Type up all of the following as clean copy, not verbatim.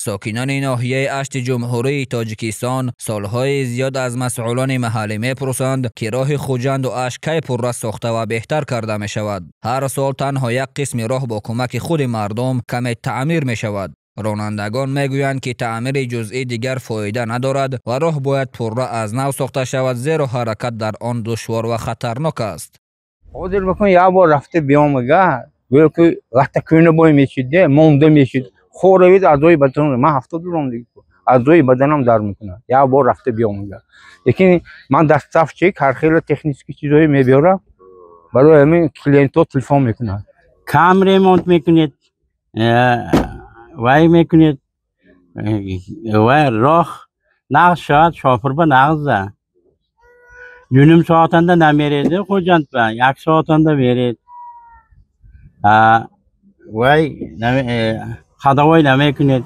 Сокинони ноҳияи Ашти Ҷумҳурии Тоҷикистон солҳои зиёд аз масъулони маҳаллӣ мепурсанд, ки роҳи Хуҷанду Ашт кай пурра сохта ва беҳтар карда мешавад. Ҳар сол танҳо як қисми роҳ бо кӯмаки худи мардум каме таъмир мешавад. Ронандагон мегӯянд, ки таъмири ҷузъӣ дигар фоида надорад ва роҳ бояд пурра аз нав сохта шавад, зеро ҳаракат дар он душвор ва хатарнок аст. Ҳозир бикун, як бор рафта биёмага, гӯё ки латта кӯна бой мешид, монда мешид. Хоравид аъзои бадан, ман 70 дорам, аъзои баданам дард мекунад. Як бор рафта биёмага. Лекин ман доставщик, ҳар хела технический чизҳое мебиёрам, барои ҳамин клиентҳо телефон мекунанд. Кам ремонт мекунед, вай мекунед, вай роҳ нағз шавад, шофир ба нағза. 2,5 соатанда намеред, Хуҷанд ба 1 соатанда меред. Вай ходовой намекунед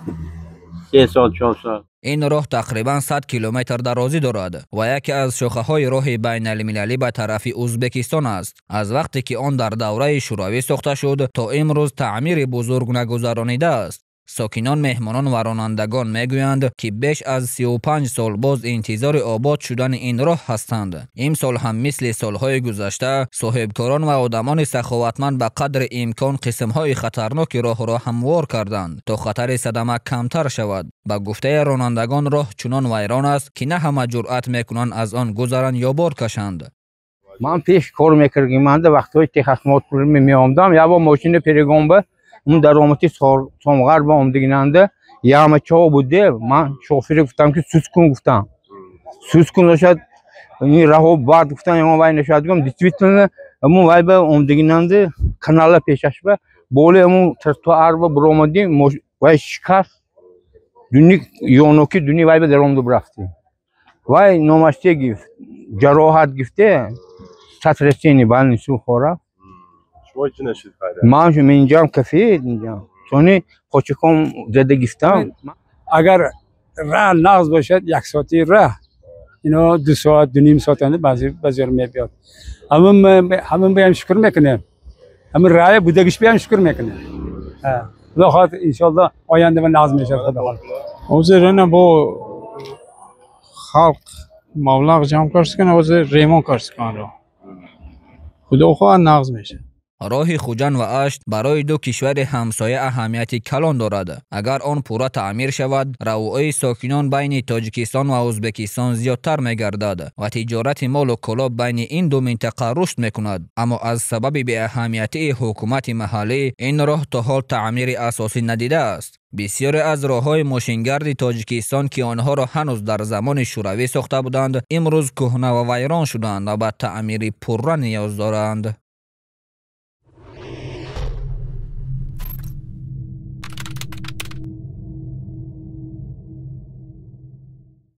3 сол, 4 сол. Ин роҳ тақрибан 100 километр дарозӣ дорад ва яке аз шохаҳои роҳи байналмилалӣ ба тарафи Ӯзбекистон аст. Аз вақте ки он дар давраи Шӯравӣ сохта шуд, то имрӯз таъмири бузург нагузаронидааст. Сокинон, меҳмонон ва ронандагон мегӯянд, ки беш аз 35 сол боз интизори обод шудани ин роҳ ҳастанд. Имсол ҳам мисли солҳои гузашта соҳибкорон ва одамони саховатманд ба қадри имкон қисмҳои хатарноки роҳро ҳамвор карданд, то хатари садама камтар шавад. Ба гуфтаи ронандагон, роҳ чунон вайрон аст, ки на ҳама ҷуръат мекунанд аз он гузаранд ё бор кашанд. Ман пеш кор мекардим, вақтҳои техосмотр меомдам, як бор мошини перегон ба он даромади Сомғар ба омдигинанда яма чо буде, ман шофире гуфтам, ки сус кун, гуфтам. Сус кун нашад, ин раҳо бад гуфтам, ягон вай нашад, гуфтам, действительно, ҳамун вай ба омдигинанда канала пешаш ба боле ҳамун тротуар ба буромадим, вай шикаст, дуни ёноки дуни вай ба даромаду рафтем. Вай номаште гифт, ҷароҳат гифте, сотрясение, больницу хора. Ман инҷам кафе инҷам. Сони почаком зада гифтам. Агар раҳ нағз бошад, 1 соати раҳ, ино 2 соат, 2,5 соат баъзеро мебиёд. Ҳамин баям шукр мекунем. Ҳамин раҳе будагиш баям шукр мекунем. Худо хоҳад, иншоалло оянда ба нағз мешавад, худо хоҳад. Ҳозир ина бо халқ маблағ ҷамъ кард, ҳозир ремонт кард роҳ. Худо хоҳад, нағз мешавад. Роҳи Хуҷанд ва Ашт барои ду кишвари ҳамсоя аҳамияти калон дорад. Агар он пурра таъмир шавад, равои сокинон байни Тоҷикистон ва Ӯзбекистон зиёдтар мегардад ва тиҷорати молу коло байни ин ду минтақа рушд мекунад. Аммо аз сабаби беаҳамиятии ҳукумати маҳаллӣ ин роҳ то ҳол таъмири асосӣ надидааст. Бисёре аз роҳҳои мошингарди Тоҷикистон, ки онҳоро ҳанӯз дар замони Шӯравӣ сохта буданд, имрӯз кӯҳна ва вайрон шуданд ва ба таъмири пурра ниёз доранд.